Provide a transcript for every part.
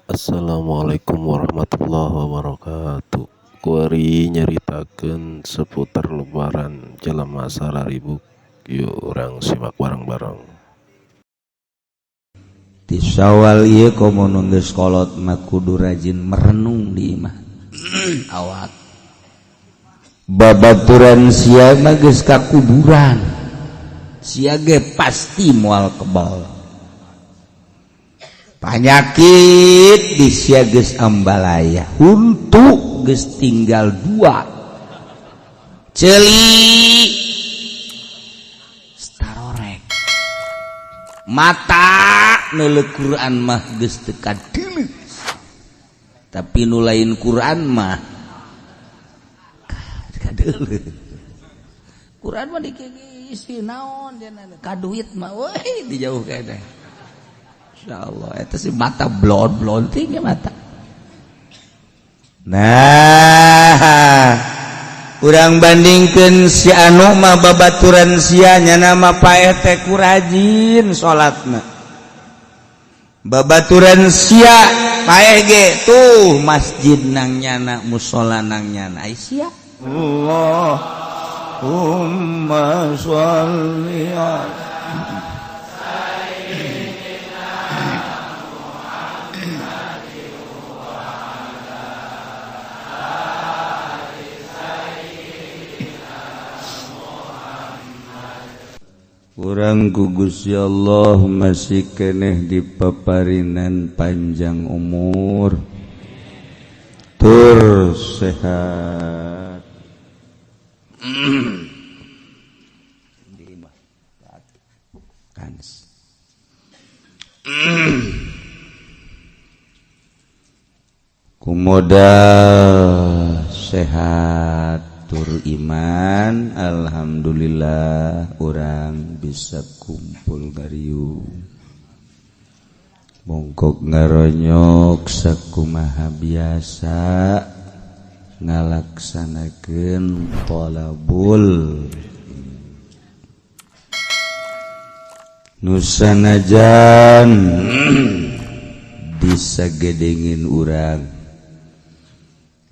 Assalamualaikum warahmatullahi wabarakatuh. Kuari nyaritakeun seputar lebaran jelema sararibuk. Yuk urang simak bareng-bareng. Ti Syawal ieu komo nu geus kolot mah kudu rajin merenung di imah. Awak babaturan sia mah geus ka kuburan. Sia ge pasti moal kebal. Panyakit di sia geus ambalaya, huntu geus tinggal dua. Ceuli starorek. Mata neuleuh Quran mah geus teu kadeuleuh. Tapi nu lain Quran mah kadeuleuh. Quran mah dikisi naon ka duit mah weuh dijauh keneh. Insyaallah eta sih mata blon-blon ting mata. Nah, urang bandingkeun si anu mah babaturan sia nya mah paeh teh ku rajin salatna. Babaturan sia paeh ge tuh masjid nang nyana musala nang nyana ai sia. Allahumma sholli ala urang ku Gusti Allah masih keneh di paparinan panjang umur tur sehat. Ku modal sehat tur iman, alhamdulillah orang bisa kumpul ngariung bongkok ngaronyok sakumaha biasa ngalaksanakeun thalabul nusanajan disagedengin urang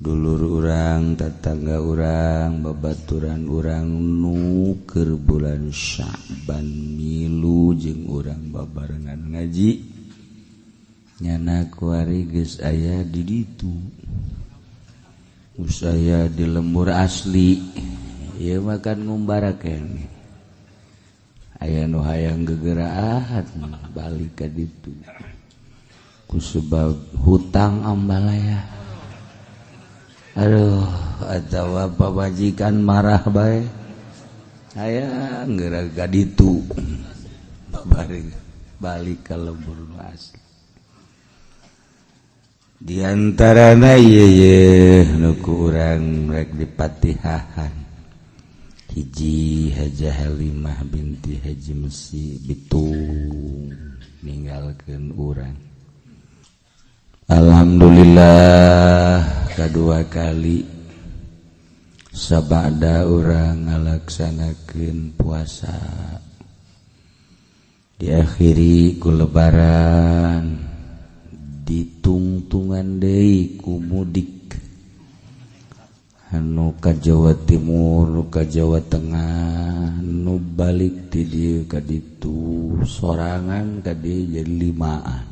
dulur urang, tetangga urang, babaturan urang nu keur bulan Sya'ban milu jeung urang babarengan ngaji nyana kuari geus aya di ditu geus aya di lembur asli ieu mah kan ngumbara keneh aya nu hayang gegeraan balik ka ditu ku sebab hutang ambalaya. Aduh, atawa pabajikan marah bae. Aya geura ka ditu. Bari balik ka lembur asli. Di antarana ieu nu ku urang rek dipatihahan. Hiji Haja Halimah binti Haji Mesi Bitung ninggalkeun urang. Alhamdulillah kedua kali sabada urang ngalaksanakeun puasa diakhiri ku lebaran ditungtungan deui ku mudik anu ka Jawa Timur nu ka Jawa Tengah nu balik ti dieu ka ditu sorangan ka dieu jadi limaan.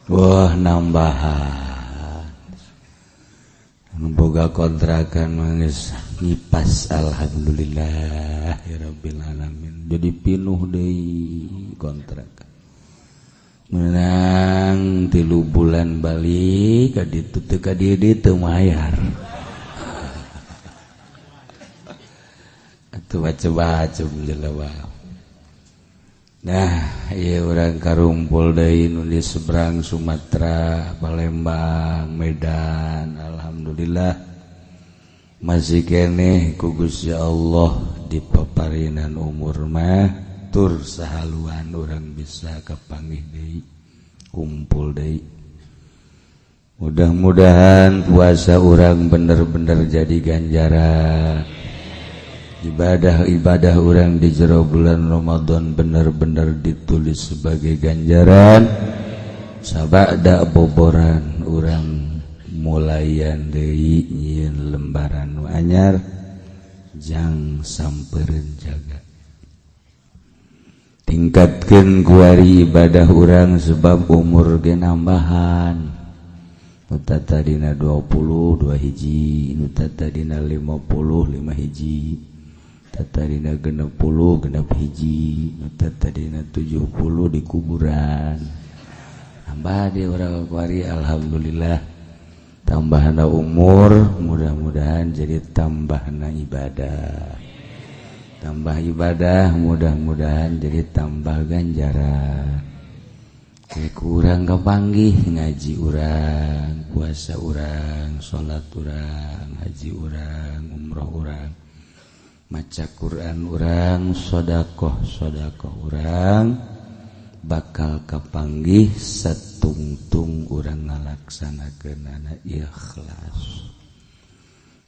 Wah nambahan boga kontrakan mangis ngipas alhamdulillah ya rabbil alamin jadi pinuh deui kontrakan menang 3 bulan balik ka ditu teu ka dieu deui teu mayar atuh macem-macem jelema. Nah, ieu urang karumpul deui nu di seberang Sumatera, Palembang, Medan. Alhamdulillah masih keneh ku Gusti Allah di paparinan umur mah tur sahaluan urang bisa kapanggih deui, kumpul deui. Mudah-mudahan puasa urang bener-bener jadi ganjaran. Ibadah-ibadah orang di jero bulan Ramadan benar-benar ditulis sebagai ganjaran. Sabada boboran urang mulayan deui nyieun lembaran nu anyar jang sampereun jaga. Tingkatkeun kuari ibadah urang sebab umur ge nambahan. Nu tadina 20 2 hiji, nu tadina 50 5 hiji, tadina 60 6 hiji, nu tadina 70 di kuburan. Tambah di urang kuari alhamdulillah. Tambahna umur mudah-mudahan jadi tambahna ibadah. Tambah ibadah mudah-mudahan jadi tambah ganjaran. Kayak kurang kepanggih ngaji urang, puasa urang, salat urang, haji urang, umroh urang, maca Quran urang, sodakoh urang, bakal kapanggih satungtung urang ngalaksanakeunana ikhlas.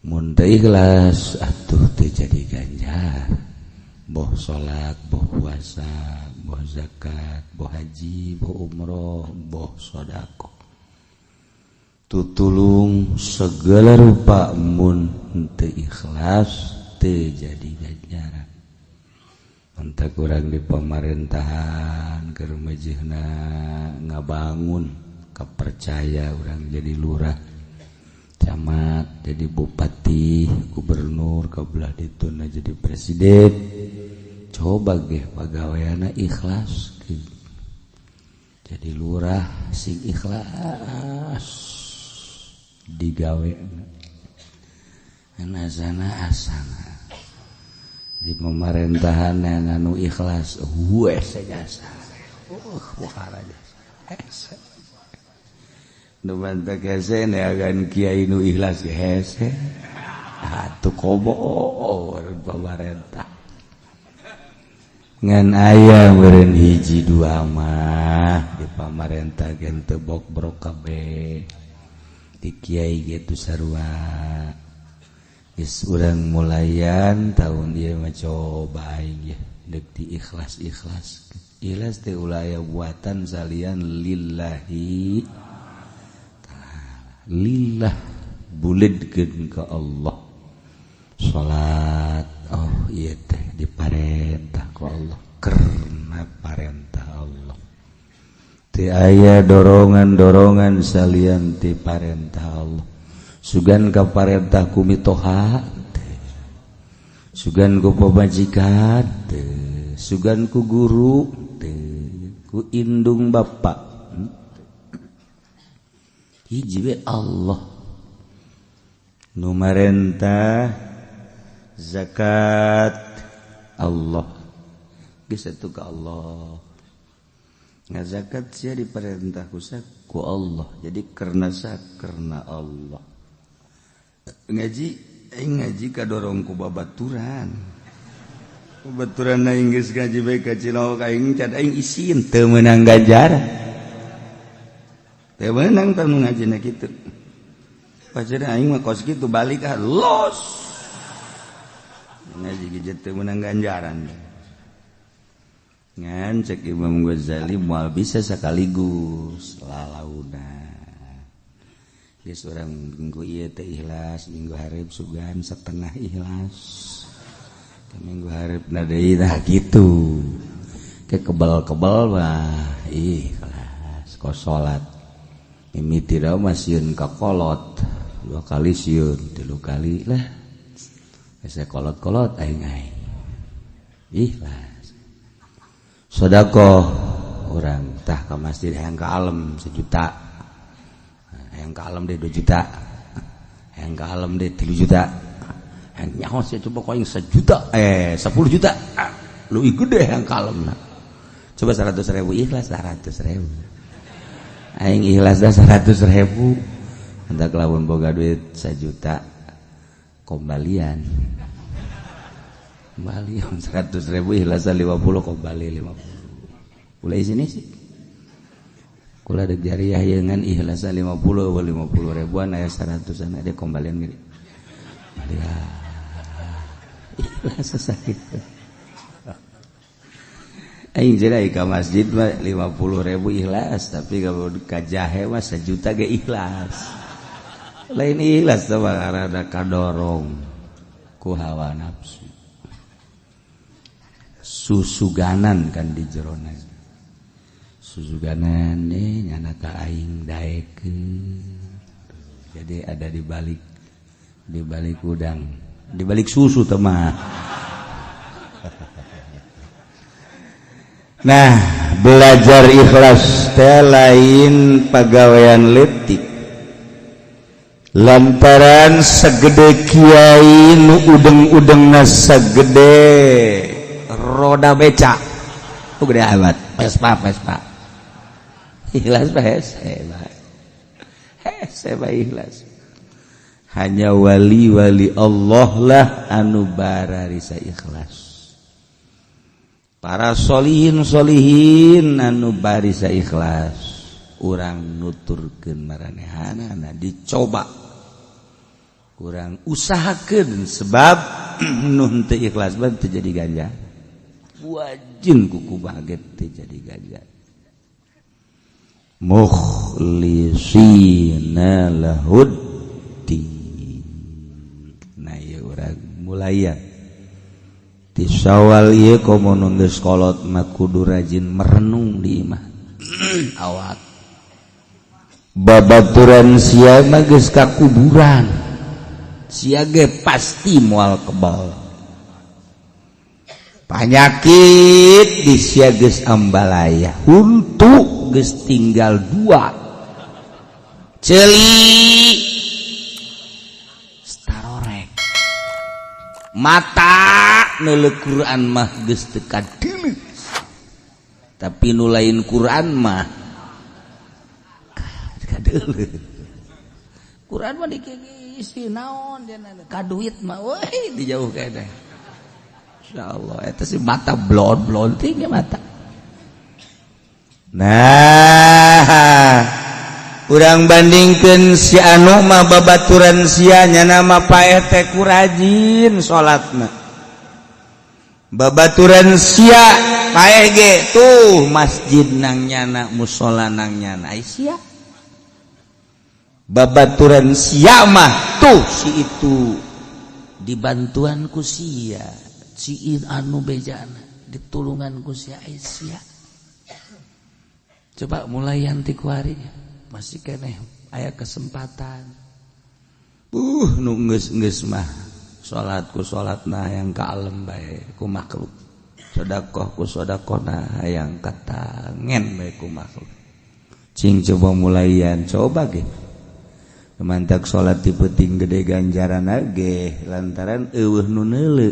Mun teu ikhlas atuh teu jadi ganjar. Boh salat, boh puasa, boh zakat, boh haji, boh umroh, boh sodakoh. Tutulung segala rupa mun teu ikhlas teu jadi ganjaran. Entah kurang di pemerintahan keur mejihna ngabangun kepercaya urang jadi lurah, camat, jadi bupati, gubernur, kabelah dituna jadi presiden. Coba ge pagaweana ikhlas jadi lurah sing ikhlas digawe asana asana di pemerintahan yang anu ikhlas hese jasa bukhara jasa hese nu mantak hese neangan kiai nu ikhlas hese atuh kobo pemerintah ngan aya meureun hiji dua mah di pamarentah gen teu bokbrok kabeh di kiai ge teu sarua. Geus urang mulayan tahun ieu mah coba aing ye deuk di ikhlas-ikhlas. Ikhlas teh ulah aya buatan salian lillahi ta'ala. Lillah buledkeun ka Allah. Salat oh ieu teh diparentah ku Allah karena parentah Allah. Teu aya dorongan-dorongan salian ti parentah Allah. Sugan ka parentah ku mitoha teu, sugan ku pamajikan teu, sugan ku guru teu, ku indung bapa hiji we Allah nu marentah zakat Allah geus atuh ka Allah ngazakat sia diperintah ku Allah jadi karena karena Allah. Ngaji aing ngaji kadorong ku babaturan. Babaturan aing geus ngaji bae ka Cilawak aing can aing isin teu meunang ganjaran. Teu meunang tah nu ngajina kitu. Paceuna aing mah kos kitu balik ah los. Ngaji ge teu meunang ganjaran. Ngan cek Imam Ghazali moal bisa sekaligus lalauna. Geus urang minggu ieu teh ikhlas, minggu hareup sugan setengah ikhlas. Ka minggu hareupna deui tah kitu. Ke kebal-kebal mah ikhlas kos salat. Mimiti da mah sieun ka kolot, 2 kali sieun, 3 kali lah. Geus kolot-kolot aing-aing. Ikhlas. Sedekah urang tah ka masjid hayang ka alem 1 juta. Yang ke alam deh 2 juta, yang ke alam deh 3 juta, yang nyaho sih coba kau yang 1 juta, 10 juta, lu ikut deh yang ke alam nah. Coba 100.000 ikhlas 100.000, aing ikhlas dah 100.000, hendak lawan boga duit 1 juta, kembalian, kembali 100.000 ikhlas 50 kembali 50, mulai sini sih. Kula dek jariah ngan ikhlas 50 50 ribuan aya 100-an ada kembalian gini. Ikhlas sakit. Aing jadi ka masjid mah 50.000 ikhlas, tapi kalau ka jahe mah 1 juta ge ikhlas. Lain ikhlas teh rada kadorong ku hawa nafsu. Susuganan kan di jerona. Susuganan nih nyana ka aing daekeun. Jadi ada di balik udang, di balik susu teh mah. Nah, belajar ikhlas teh lain pagawean letik. Lantaran segede kiai nu udeng-udengna segede roda beca. Oh, gede amat. Vespa, Vespa. Ikhlas bae, hese bae ikhlas. Hanya wali-wali Allah lah anu bararisa ikhlas. Para solihin solihin anu barisa ikhlas. Urang nuturkeun maranehanana dicoba, kurang usahakeun, sebab nu teu ikhlas mah teu jadi ganja wajin kuku baget teu jadi ganja. Mukhlisina lahuddin. Nah, ieu urang mulai di Syawal ieu, komo nu geus kolot mah kudu rajin merenung di imah. Awak babaturan sia mah geus ka kuburan, sia ge pasti moal kebal panyakit di sia geus ambalaya, huntu geus tinggal dua, ceuli starorek, mata neuleuh Quran mah geus teu kadeuleu, tapi nu lain Quran mah kadeuleu. Quran mah dikisi naon ka duit mah woi dijauh kene. Insyaallah eta si mata blon blonting ya mata. Nah, urang bandingkeun si anu mah babaturan sia nyana mah paeh teh ku rajin salatna. Babaturan sia paeh ge tuh masjid nang nyana, musola nang nyana. Ai sia, babaturan sia mah tuh si itu dibantuan ku sia, si anu bejana ditulungan ku sia. Ai sia, coba mulai anti kuari masih keneh aya kesempatan. Nu geus geus mah salat ku salatna hayang kalem bae ku makhluk, sedekah ku sedekahna hayang katangen bae ku makhluk. Cing coba mulaian, coba ge mantak salat ti peuting gede ganjaran ge lantaran eueuh nu neuleu.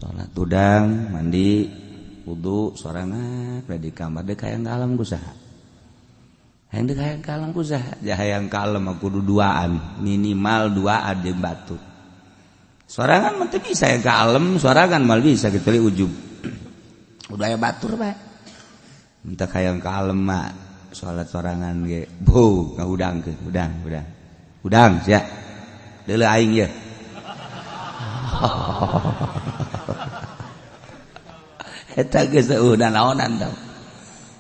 Salat udang mandi wudu sorangan di kamar dek hayang kalem ku saha, hayang dek hayang kalem ku saha? Ja hayang kalem mah kudu duaan, minimal duaan jeung batur. Sorangan mah teu bisa ya kalem sorangan, mal bisa kecuali ujub udah aya batur bae. Minta hayang kalem mah salat sorangan ge bu ngahudangkeun hudang hudang hudang sia deuleu aing ye. Eta geus eueuh naonan tau.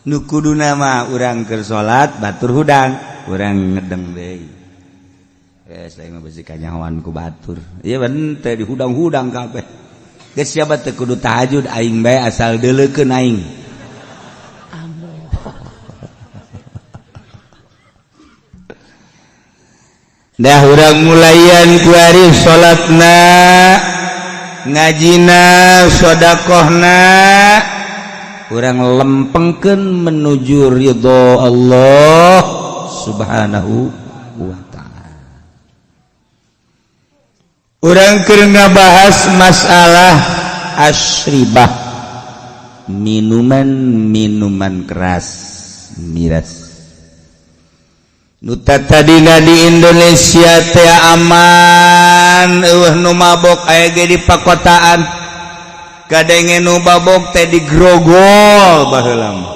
Nu kuduna mah urang keur salat batur hudang, urang ngedeng deui. Geus aing mah besi kanyahoan ku batur. Ieu teh dihudang-hudang kabeh. Geus siapa teu kudu tahajud aing bae asal deuleukeun aing. Dah urang mulayan kuari salatna, ngajina, sodakohna, urang lempengkeun menuju ridho Allah Subhanahu wa ta'ala. Urang keur ngabahas masalah asyribah, minuman-minuman keras, miras. Nu tadina di Indonesia teh aman, eueuh nu mabok aya ge di pakotaan, kadenge nu mabok teh digrogol baheula mah,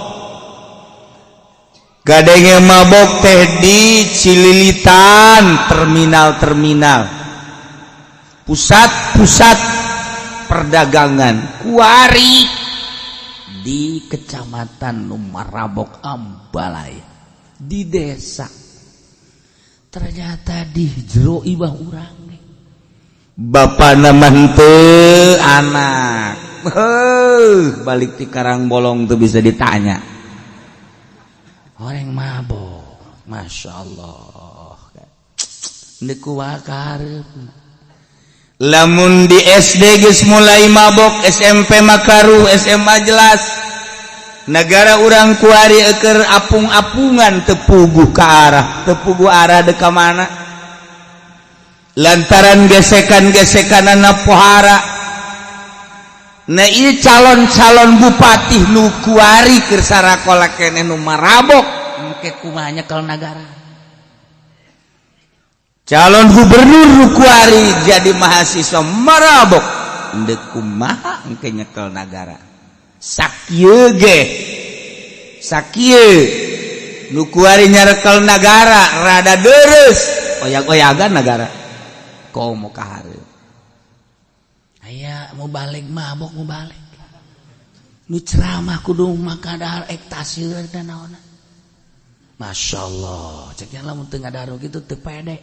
kadenge mabok teh di Cililitan, terminal-terminal, pusat-pusat perdagangan. Kuari Di kecamatan nu marabok ambalaya di desa ternyata di jero ibah urang bapana mah henteu anak heuh balik ti Karang Bolong tuh bisa ditanya orang mabok. Masya Allah, deuk kumaha kaharep. Lamun di SD geus mulai mabok, SMP makaruh, SMA jelas. Negara urang kuari eker apung-apungan, tepuguh ke arah, tepuguh arah deka mana, lantaran gesekan-gesekan pohara. Nah, ini calon-calon bupati nu kuari keur sarakola keneh nu marabok. Engke kumaha nyekel nagara? Calon gubernur nu kuari jadi mahasiswa marabok, endek kumaha engke nyekel nagara? Sakieu ge, sakieu nu kuari nyarekel nagara rada deres, oyag-oyagan nagara komo kahareup. Aya mau balik mabok, mau balik nu ceramah kudu maka dahar ektasi dan naon. Masya Allah, ceknya lamun teu ngadahar kitu teu pede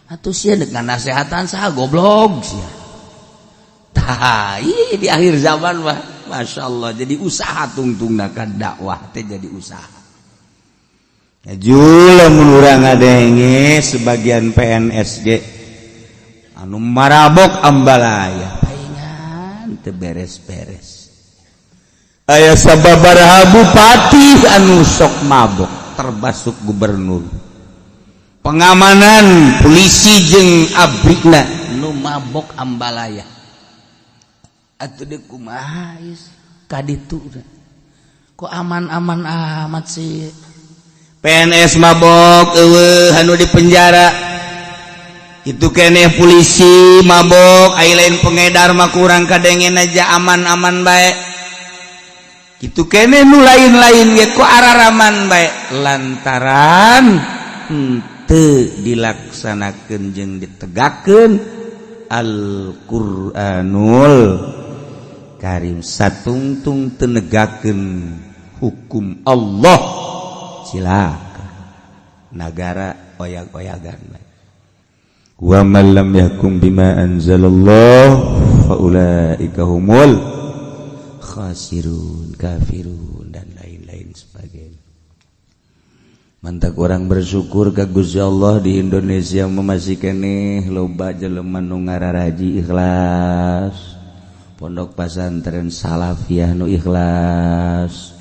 atuh sia, deuk nasehatan saha, goblok sia. Tah, di akhir zaman mah Masya Allah jadi usaha tungtungna kan dakwah teh jadi usaha. Jul, lamun urang ngadenge sebagian PNS ge anu marabok ambalaya, paingan teu beres-beres. Aya sababaraha bupati anu sok mabok, termasuk gubernur, pengamanan polisi jeung abrina nu mabok ambalaya atuh, deuk kumaha kaditu? Kok aman-aman amat sih? PNS mabok eueuh anu di penjara itu keneh, polisi mabok. Ai lain pengedar mah kurang kadengen aja aman-aman bae. Itu keneh nu lain-lain ge kok araraman bae, lantaran henteu dilaksanakeun jeung ditegakkeun Al-Qur'anul Karim. Satungtung teu negakeun hukum Allah, cilaka nagara oyag-oyagan. Wa man lam yahkum bima anzalallah fa ulaika humul khasirun, kafirun, dan lain-lain sebagainya. Mantak orang bersyukur ka Gusti Allah, di Indonesia masih keneh loba jelema nu ngararaji ikhlas, pondok pesantren salafiyah nu ikhlas,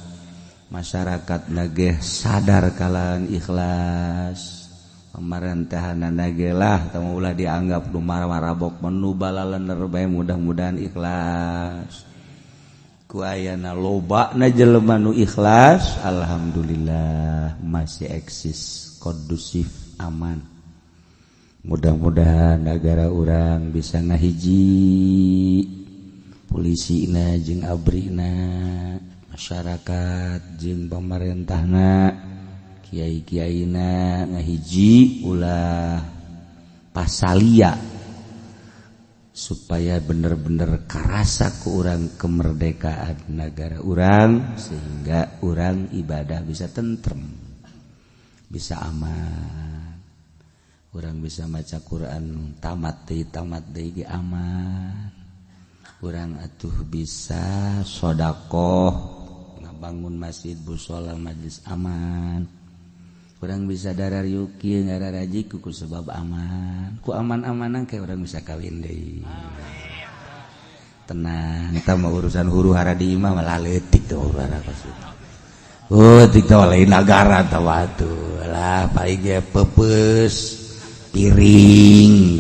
masyarakat nage sadar kalawan ikhlas, pemerintahan nage lah kamu ulah dianggap nu marabok menu balalener bae. Mudah-mudahan ikhlas ku ayana loba na jelema nu ikhlas. Alhamdulillah masih eksis, kondusif, aman. Mudah-mudahan negara urang bisa ngahiji, polisina jeung abrina, masyarakat jeung pemerintahna, kiai-kiaina ngahiji, ulah pasalia, supaya bener-bener karasa ke urang kemerdekaan negara urang, sehingga urang ibadah bisa tentrem, bisa aman, urang bisa maca Quran tamat deui, tamat deui ge aman, urang atuh bisa sodakoh ngabangun masjid, mushola, majlis aman, urang bisa darah yuki ngararaji ku sebab aman, ku aman-amanan kayak urang bisa kawin deui tenang. Kita mau urusan huru hara di imah malah leutik tuh, huru hara kos itu. Oh, tik lain nagara tawa tuh lah, paling ge pepes piring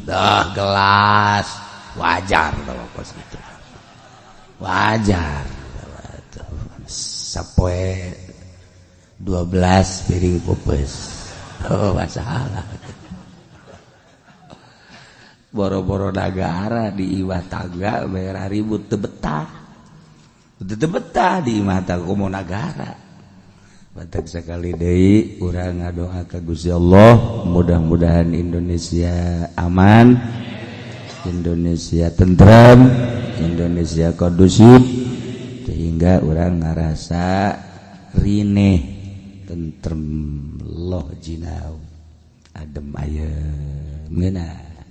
dah gelas, wajar tawa kos itu, wajar sapoe 12 piring pepes. Oh, masalah boro-boro nagara, di imah tangga bayar ribut teu betah, teu betah di imah tangga, komo nagara. Batak sekali deui urang ngadoa ka Gusti Allah, mudah-mudahan Indonesia aman, Indonesia tentram, Indonesia kondusif, sehingga Sehingga orang ngarasa rineh, tentrem, loh jinau, adem ayem, ngeunah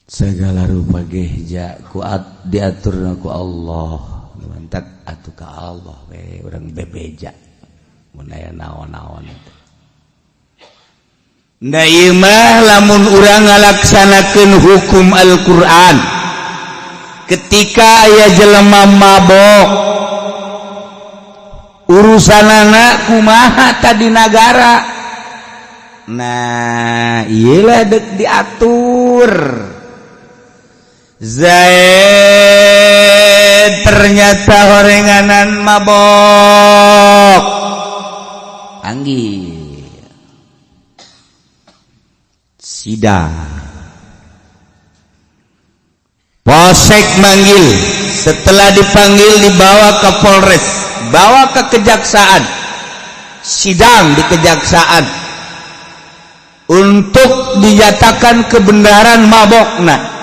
segala rupa gehja ku diatur ku Allah. Mantak atuh ka Allah we urang bebeja mun aya naon-naon. Nah, ieu mah lamun urang ngalaksanakeun hukum Al-Qur'an, ketika aya jelema mabok, urusanana kumaha tadi nagara? Nah, iyalah dek diatur. Zaid ternyata horenganan mabok, panggil sidang. Polsek manggil. Setelah dipanggil, dibawa ke Polres, bawa ke kejaksaan, sidang di kejaksaan untuk dinyatakan kebenaran mabokna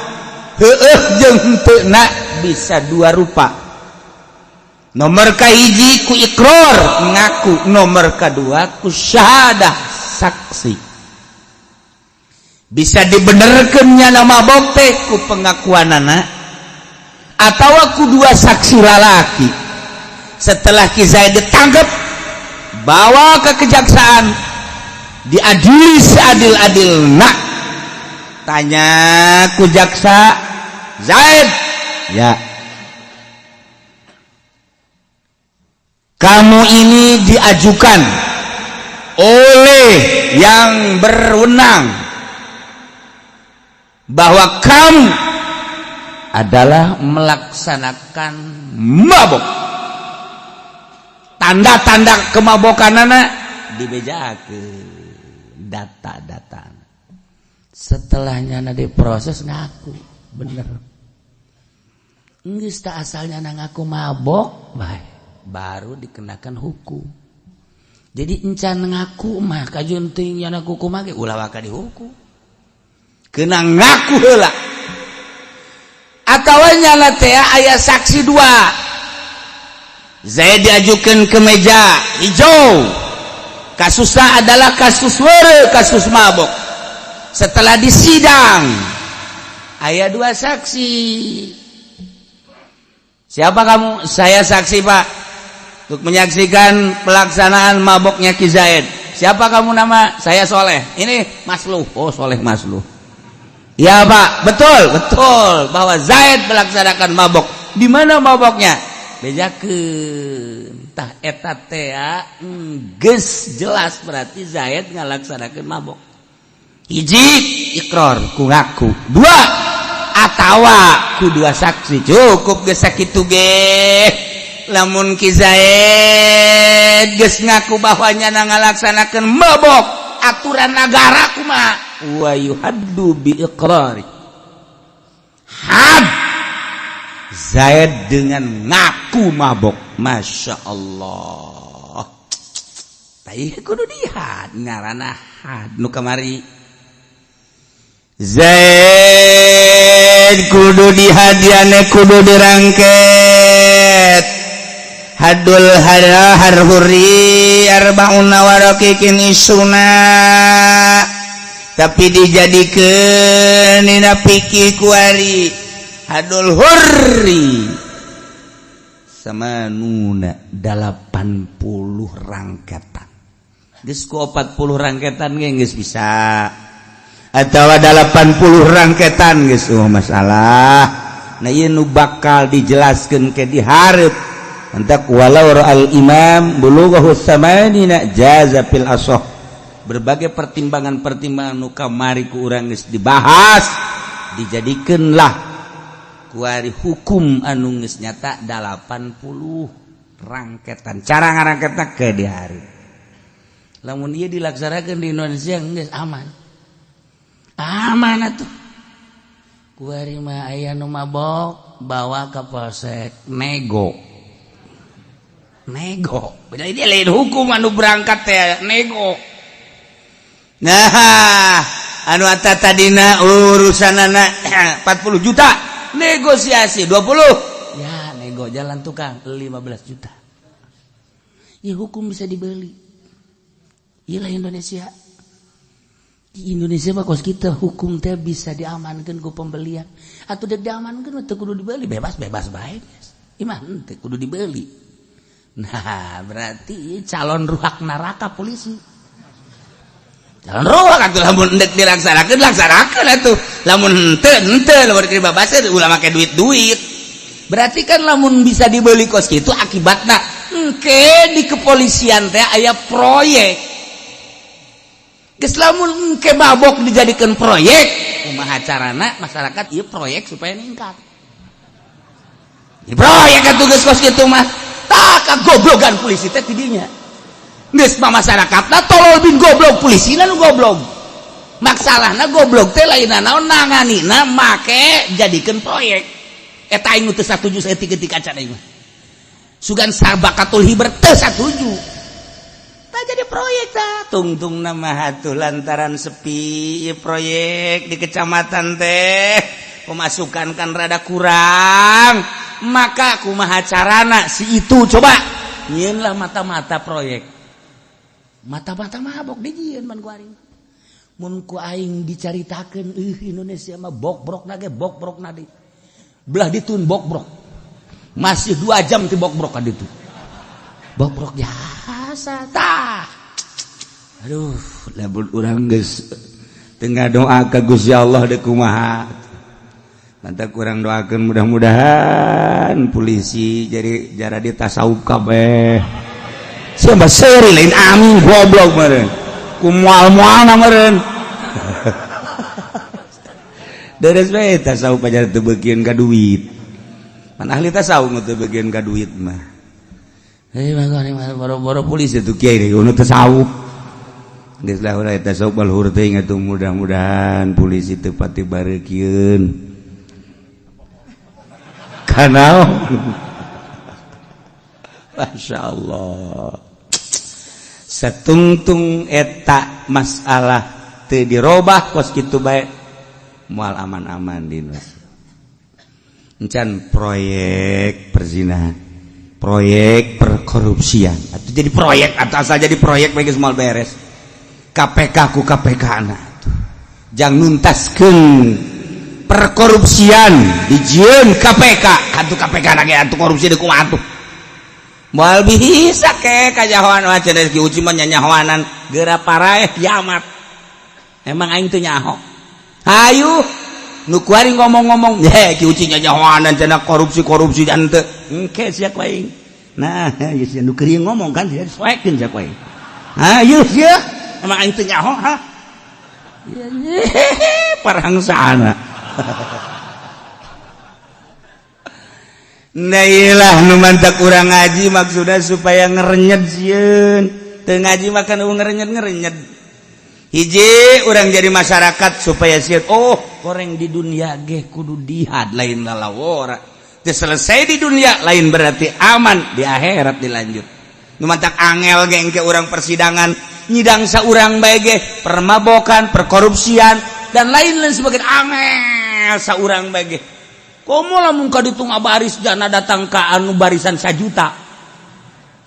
heueuh jeung henteu. Bisa dua rupa: nomor kahiji ku ikror, ngaku, nomor kedua ku syahadah saksi. Bisa dibenerkeun nyana mabok teh ku pengakuanana atau ku dua saksi lalaki. Setelah Ki Zaid ditangkap, bawa ke kejaksaan, diadili seadil-adil. Nak tanya ku jaksa, "Zaid ya, kamu ini diajukan oleh yang berwenang bahwa kamu adalah melaksanakan mabok. Tanda-tanda kemabokan anak dibejakeun, data-data." Setelahnya diproses, ngaku bener. Geus tak asalnya ngaku mabok bae, baru dikenakan hukum. Jadi encan ngaku mah kajunting nyana kuku mah ge ulah waka dihukum. Kena ngaku heula atawa nyana teh aya saksi dua. Zaid diajukan ke meja hijau, kasusnya adalah kasus were, kasus mabok. Setelah disidang, aya dua saksi. "Siapa kamu?" "Saya saksi, Pak, untuk menyaksikan pelaksanaan maboknya Ki Zaid." "Siapa kamu nama?" "Saya Soleh." "Ini Masluh." "Oh, Soleh Masluh." "Ya, Pak, betul, betul bahwa Zaid melaksanakan mabok. Di mana maboknya?" Bejakeun. Tah, eta teh geus jelas berarti Zaid ngalaksanakeun mabok. Hiji, ikrar ku ngaku. Dua, atawa ku dua saksi. Cukup geus sakitu ge. Lamun Ki Zaid geus ngaku bahwa nyana ngalaksanakeun mabok, aturan nagara kumaha? Wa yuhaddu bi iqrari, had Zaid dengan ngaku mabok. Masya Allah. Tai kudu dihad, ngaranna had nu kamari. Zaid kudu dihadiane, kudu dirangket. Hadul har hurri arbauna waraqiqin isuna, tapi dijadikeun dina fikih kuari hadul hurri samanuna 80 rangketan. Geus ku 40 rangketan ge geus bisa, atau 80 rangketan geus, oh, masalah. Nah, ieu nu bakal dijelaskeun ke dihareup. Entak walau al imam bulughahu samanina jaza fil asah. Berbagai pertimbangan-pertimbangan nu kamari ku urang geus dibahas, dijadikeunlah kuari hukum anu geus nyata 80 rangketan. Cara ngarangketna ke di hari. Lamun ieu dilaksanakeun di Indonesia geus aman, aman atuh. Kuari mah aya nu mabok, bawa ke polsek, nego nego. Jadi dia lain hukum anu berangkat teh nego. Nah, anu ata tadina urusan anak 40 juta, negosiasi 20 ya. Rego jalan tukang 15 juta. Ya hukum bisa dibeli. Iyalah Indonesia. Di Indonesia mah kos kita hukum teh bisa diamankan ku pembelian. Atau dek diamankan teu kudu dibeli, bebas-bebas bae. Imah teu kudu dibeli. Nah, berarti calon ruhak neraka polisi. Calon ruhak atuh lamun endek dilaksanakeun laksanakeun atuh. Lamun henteu henteu lamun dibabaseun ulah make duit-duit. Berarti kan lamun bisa dibeli kos kitu akibatna engke di kepolisian teh aya proyek. Geus lamun engke mabok dijadikan proyek, kumaha carana masyarakat ieu proyek supaya ningkat. Di proyek atuh geus kos kitu mah. Tah kagoblogan polisi teh tidinya. Geus mah masyarakatna tolol bin goblok, polisina nu goblok. Masalahna goblok teh lain naon nanganina make jadikeun proyek. Eta aing nu teu satuju saeutik-eutik acan aing mah. Sugan sabakatul hiber teu satuju. Tah jadi proyek tah tungtung nama atuh lantaran sepi ieu proyek di kecamatan teh pemasukan kan rada kurang. Maka kumaha carana si itu coba nyieun lah mata-mata proyek. Mata-mata mabok dijieun man ku aing. Mun ku aing dicaritakeun Indonesia mah bokbrok na ge bokbrok na deui. Belah ditun bokbrok. Masih 2 jam ti bokbrok ka ditu. Bokbrok jasa tah. Aduh, lamun urang geus teu ngadoa ka Gusti Allah deui kumaha. Mantap kurang doakeun mudah-mudahan polisi jadi jara di tasawuf kabeh. Sia mah seuri lain amin goblok meureun. Ku moal-moalna meureun. Deres bae tasawuf aja teu beukieun ka duit. Man ahli tasawuf mah teu beukieun ka duit mah. Hei mah boro-boro polisi tuh kiai deui nu tasawuf. Geus lah urang tasawuf balhur teuing atuh mudah-mudahan polisi teu pati bareukieun. Kanal. Masya Allah. Satungtung eta masalah teu dirobah kos kitu bae moal aman-aman di Indonesia. Encan proyek perzinahan, proyek perkorupsian, atau jadi proyek atau asal jadi proyek bae geus moal beres. KPK ku KPK na atuh. Jang nuntaskeun perkorupsian dijieun KPK, atuh KPK na ge atuh korupsi deui kumaha atuh. Moal bisa ke kajahoan mah cenah Ki Uci mah nyanyahoanan geura paraeh kiamat. Emang aing teu nyaho. Hayu nu kuari ngomong-ngomong, ye Ki Uci nyanyahoanan cenah korupsi-korupsi henteu. Engke sia ku aing. Nah, ieu sia nu keur ngomong kan sia disoekeun sia ku aing. Hayu sia, emang aing teu nyaho ha. Parangsana. Nailah nu mantak urang ngaji maksudna supaya ngerenyet sieun. Teu ngaji mah kan ngerenyet-ngerenyet. Hiji urang jadi masyarakat supaya sieun, oh koreng di dunia ge kudu dihad lain lalawora. Teu selesai di dunia lain berarti aman di akhirat dilanjut. Nu mantak angel ge engke urang persidangan nyidang saurang bae ge permabokan, perkorupsian dan lain-lain sebagian angel saurang bae ge. Komo lamun ka ditu ngabaris jana datang ka anu barisan sajuta.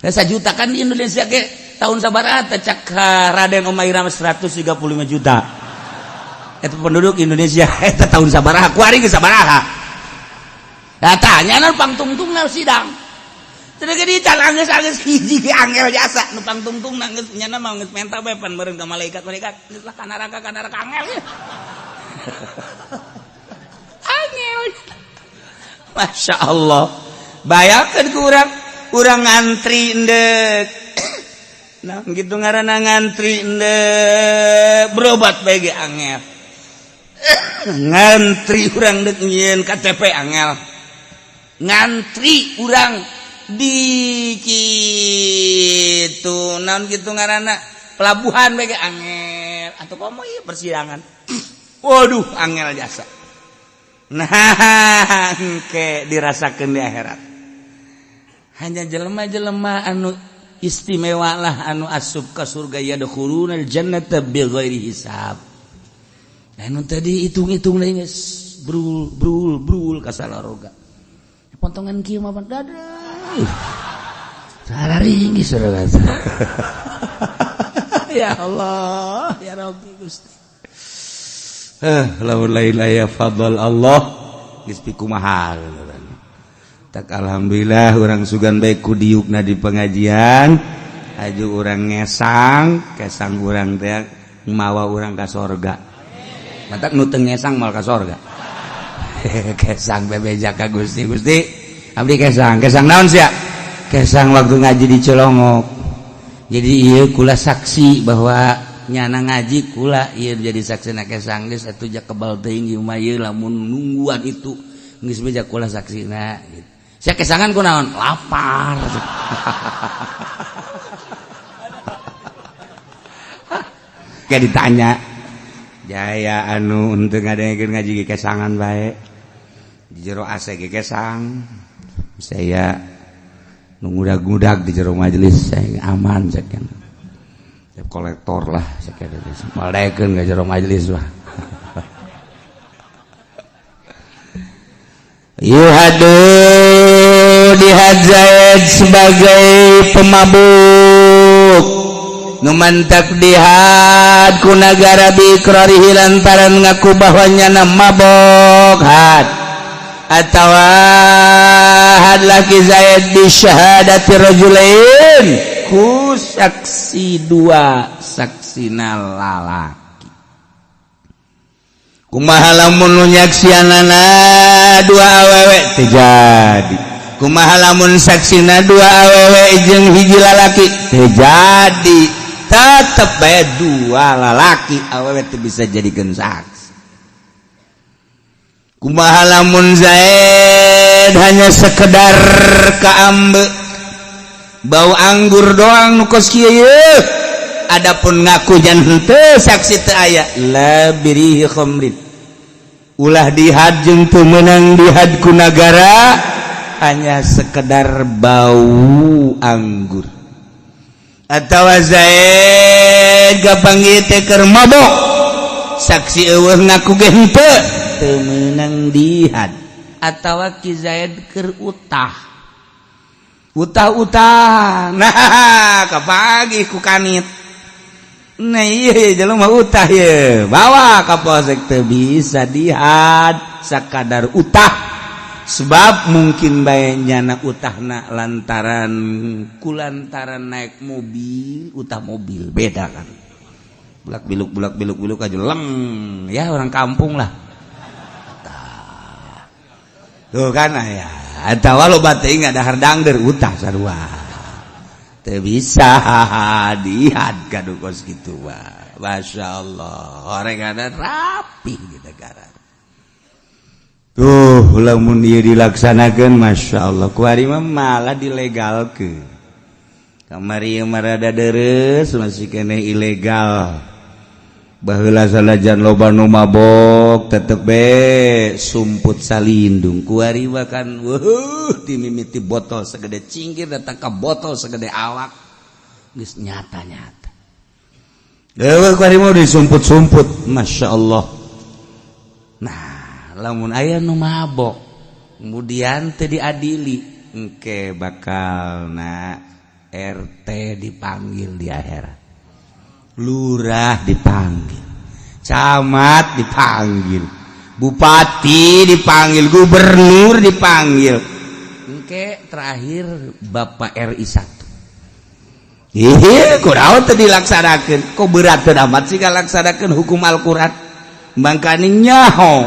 Ya sajuta kan di Indonesia ge tahun sabaraha teh cak Raden Oma Irama 135 juta. Eta penduduk Indonesia eta tahun sabaraha kuari ge sabaraha. Nah tanya nu pangtungtungna sidang. Teu ge dican anggeus-anggeus hiji ge angel jasa nu pangtungtungna geus nyana mah geus menta bae pan meureun ka malaikat-malaikat geus lah ka neraka angel. Angel. Masya Allah, bayangkan kurang urang ngantri endek, nah gitu ngaranna ngantri endek berobat bae ge angel, ngantri urang dek nyieun KTP angel, ngantri urang di kitu naon kitu ngaranna pelabuhan bae ge angel, atau komo ieu persidangan, waduh angel jasa. Nah, ke dirasakan di akhirat. Hanya jelema-jelema anu istimewa lah anu asup ka surga yadkhulunal jannata bighairi hisab. Anu tadi hitung-hitung deui geus brul brul brul ka salaroga. Potongan kieu mah dadah. Sararinggis urang. Ya Allah, ya Rabbi Gusti. Lamun lain aya fadl Allah geus pikumaha. Tak alhamdulillah urang sugan bae ku diukna di pengajian, aju urang ngesang, kesang urang teh mawa urang ka sorga. Matak nu teu ngesang moal ka sorga. Kesang bebeja ka Gusti, Gusti abdi kesang, kesang naon sia? Kesang waktu ngaji di Cilongok. Jadi ieu kula saksi bahwa nyana ngaji kula ieu jadi saksi na kesang geus atuh ja kebal teuing ieu mah ieu lamun nungguan itu geus beja kula saksina gitu. Sia kesangan ku naon? Lapar. Kayak ditanya jaya anu untuk ngadengekeun ngaji ge kesangan bae. Di jero AC ge kesang. Saya nu ngudag-ngudag di jero majelis saya aman sakieu. Kolektor lah sakieu malekeun ka jero majelis mah. Yuhadu dihad Zaid sebagai pemabuk nu mantak dihad ku nagara biikrarihi lantaran ngaku bahwa nyana mabok had atawa had laki Zaid bi syahadati rajulain ku saksi dua saksina lalaki. Kumaha lamun nu nyaksianana dua awewe teu jadi. Kumaha lamun saksina dua awewe jeung hiji lalaki teu jadi. Tetep bae dua lalaki awewe teu bisa jadikeun saksi. Kumaha lamun Zaid hanya sekedar kaambe bau anggur doang nu kos kieu yeuh. Adapun ngaku jan henteu saksi teu aya la birihi khamrin. Ulah dihad jeung teu meunang dihad ku nagara hanya sekedar bau anggur. Atawa Zaid kapanggih teh keur mabok saksi eueuh ngaku ge henteu teu meunang dihad. Atawa Ki Zaid keur utah. Utah-utah. Nah, kapanggih ku kanit. Nah iya jelema utah ye bawa ka polsek teu bisa dihad sakadar utah sebab mungkin bae nyana utahna lantaran kulantaran naik mobil utah mobil beda kan bulak biluk bulak biluk biluk aja leng ya orang kampung lah tuh kan ya atawa loba teuing ada dangder utah sarua teu bisa dihad kadu kos kitu mah. Masya Allah orang ada rapi di negara tuh lamun ieu dilaksanakeun Masya Allah kuari mah malah dilegalkeun kamari mah rada deres masih keneh ilegal baheula sanajan loba nu mabok tetep be sumput salindung kuari mah kan weuh dimimiti botol segede cingkir datang ka botol segede awak geus nyata-nyata eueuh kuari mah disumput-sumput Masya Allah. Nah lamun aya nu mabok kemudian teu diadili engke bakalna RT dipanggil di akhirat, lurah dipanggil, camat dipanggil, bupati dipanggil, gubernur dipanggil, engke terakhir Bapak RI 1. Ih, kunaon teu dilaksanakeun? Kok berat teu amat sih ngalaksanakeun hukum Al-Qur'an? Mangkane nyaho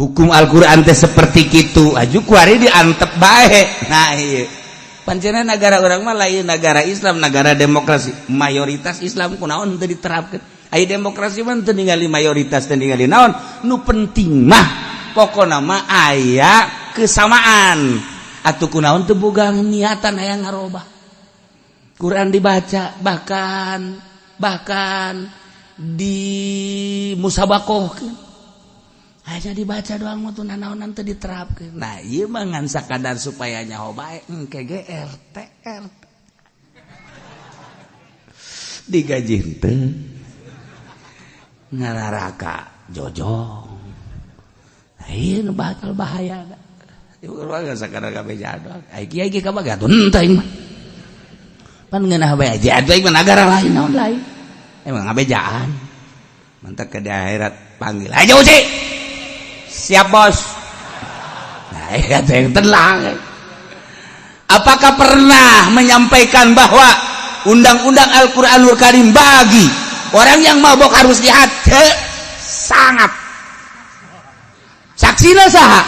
hukum Al-Qur'an teh seperti kitu, aju kuari diantep bae. Nah ieu pancena negara urang mah lain negara Islam, negara demokrasi. Mayoritas Islam kunaon teu diterapkeun? Aya demokrasi mah teu ningali mayoritas, teu ningali naon. Nu penting mah pokona mah aya kesamaan. Atuh kunaon teu boga niatan hayang ngarobah. Quran dibaca bahkan di musabakohkeun. Hanya dibaca doang mah tuh nanaonan teu diterapkeun. Nah, ieu mah ngan sakadar supaya nyaho bae engke ge RT RT. Digaji henteu. Ngararaka jojong. Nah, ieu nu bakal bahaya. Urang sakadar kabejaan doang. Ai kiai ge kabaga atuh henteu aing mah. Pan ngeunah bae aja atuh aing mah nagara lain naon lain. Emang ngabejaan. Mantak ke di akhirat panggil aja Uci. Siap bos. Nah, ya yang tenang. Apakah pernah menyampaikan bahwa undang-undang Al-Qur'anul Karim bagi orang yang mabok harus dihad? Sangat. Saksina saha?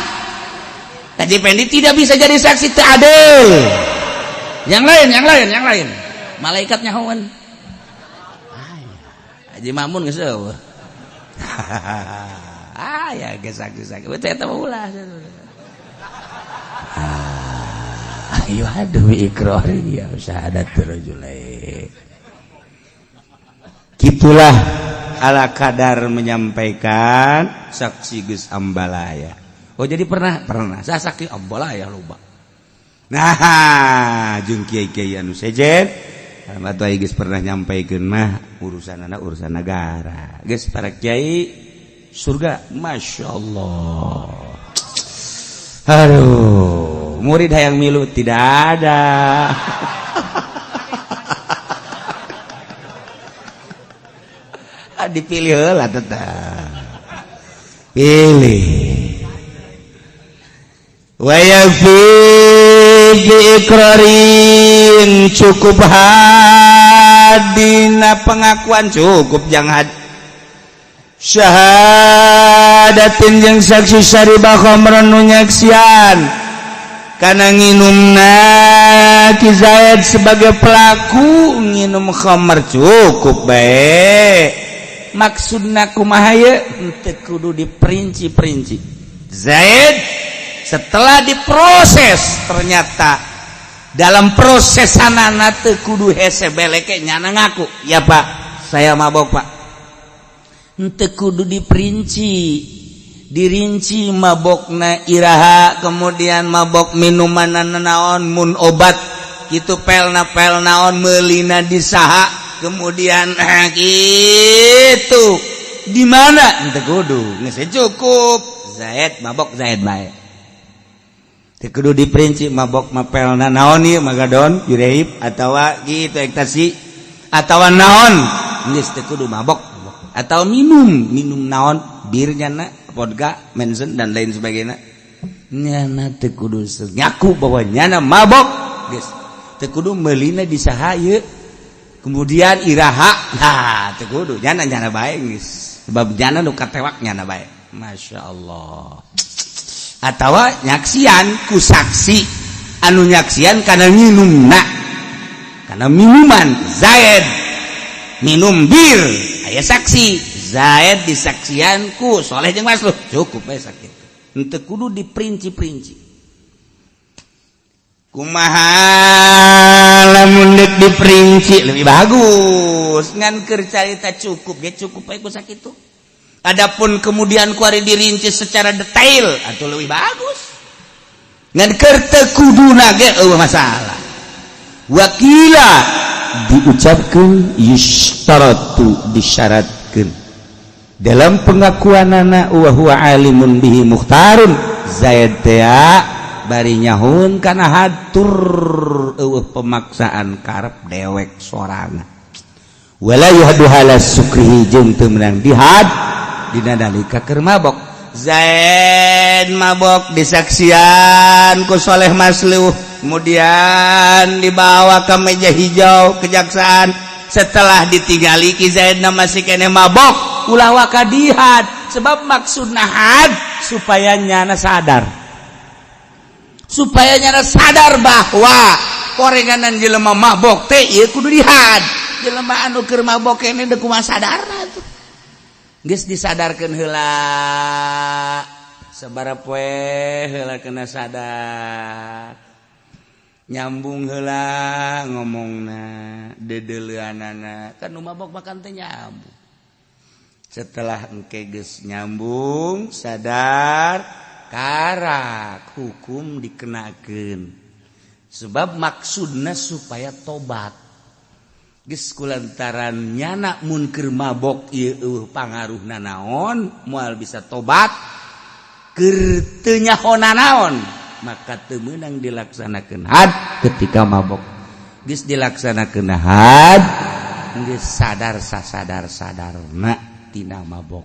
Haji Pendi tidak bisa jadi saksi, teu adil. Yang lain, yang lain, yang lain. Malaikat nyahoan. Haji Mamun geus eueuh. Ah ya geus saksi-saksi. Teu eta mah ulah. Ah, ayo aduh ikrari ya syahadat rajulain. Gitulah ala kadar menyampaikan saksi geus ambalaya. Oh jadi pernah pernah saya saksi ambalaya loba. Nah, jeung kiai-kiai anu sejen atuh geus pernah nyampaikeun mah urusan anak urusan negara. Geus para kiai surga, Masya Allah. Aduh, murid hayang milu tidak ada. Dipilih lah tetap. Pilih. Wa yafi bi iqrarin cukup hadina pengakuan cukup jangan syahadatin jeung saksi syariba khamran nu nyaksian kana nginumna Ki Zaid sebagai pelaku nginum khamr cukup bae. Maksudna kumaha ye henteu kudu diperinci-perinci. Zaid setelah diproses ternyata dalam proses sanana teu kudu hese beleke nyana ngaku, ya Pak, saya mabok Pak. Henteu kudu diperinci, dirinci mabokna iraha, kemudian mabok minuman naon mun obat kitu pelna pel naon meulina disaha, kemudian gitu di mana henteu kudu geus cukup Zaid mabok Zaid bae. Teu kudu diperinci mabok mapelna naon ieu magadon jureib atawa gitu ekstasi atawa naon geus teu kudu mabok atau minum minum naon bir nyana vodka Manson dan lain sebagainya nyana teu kudu ngaku bahwa nyana mabok geus teu kudu meulina di saha ieu kemudian iraha nah teu kudu nyana nyana bae geus sebab nyana nu katewak nyana bae. Masya Allah. Atawa nyaksian ku saksi anu nyaksian kana minumna kana minuman Zaid minum bir aya saksi Zaid disaksian ku Soleh jeung Masluh cukup bae sakitu henteu kudu diperinci-perinci. Kumaha lamun deuk diperinci lebih bagus ngan keur carita cukup ge cukup bae ku sakitu. Adapun kemudian kuari dirinci secara detail atau lebih bagus ngan keur teu kuduna ge eueuh masalah. Wakila diucapkeun yushtaratu disyaratkeun dalam pengakuanana wa huwa alimun bihi mukhtarun Zaid teh bari nyahun kana hatur eueuh pemaksaan karep dewek sorangan wala yuhadu hala sukrihi jeung teu meunang dihad dina nalika keur mabok. Zaid mabok disaksian ku Soleh Masluh kemudian dibawa ke meja hijau kejaksaan. Setelah ditinggali Ki Zaid masih kene mabok ulah waka dihad sebab maksudna had supaya nyana sadar, supaya nyana sadar bahwa korenganan jelema mabok teh ieu kudu dihad. Jelema anu keur mabok kene deuk kumaha sadarna tuh geus disadarkeun heula sabaraha poe heula kena sadar nyambung heula ngomongna dedeleuanana kan nu mabok makan teh nyambung. Setelah engke geus nyambung sadar karak hukum dikenakeun sebab maksudna supaya tobat. Geus kulantaran nyana mun keur mabok ieu eueuh pangaruhna naon moal bisa tobat keur teu nyaho naon Maka teu meunang dilaksanakeun had ketika mabok. Geus dilaksanakeun had, geus sadar, sasadar sadarna tina mabok.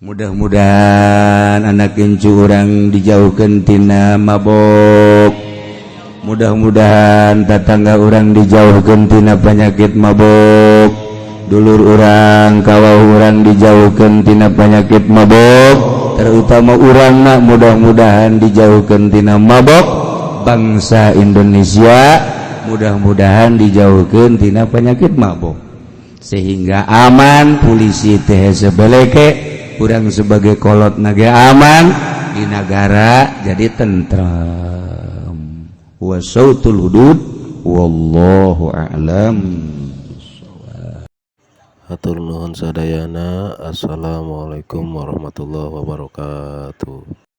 Mudah-mudahan anak incu urang dijauhkan tina mabok. Mudah-mudahan tetangga urang dijauhkan tina penyakit mabok. Dulur urang, kawah urang dijauhkan tina penyakit mabok. Terutama urang, mudah-mudahan dijauhkan tina mabok. Bangsa Indonesia mudah-mudahan dijauhkan tina penyakit mabok, sehingga aman. Polisi teh sebeleke, kurang sebagai kolot naga aman di negara, jadi tentram. Wasautul hudud, wallahu a'lam. Hatur nuhun sadayana. Assalamualaikum warahmatullahi wabarakatuh.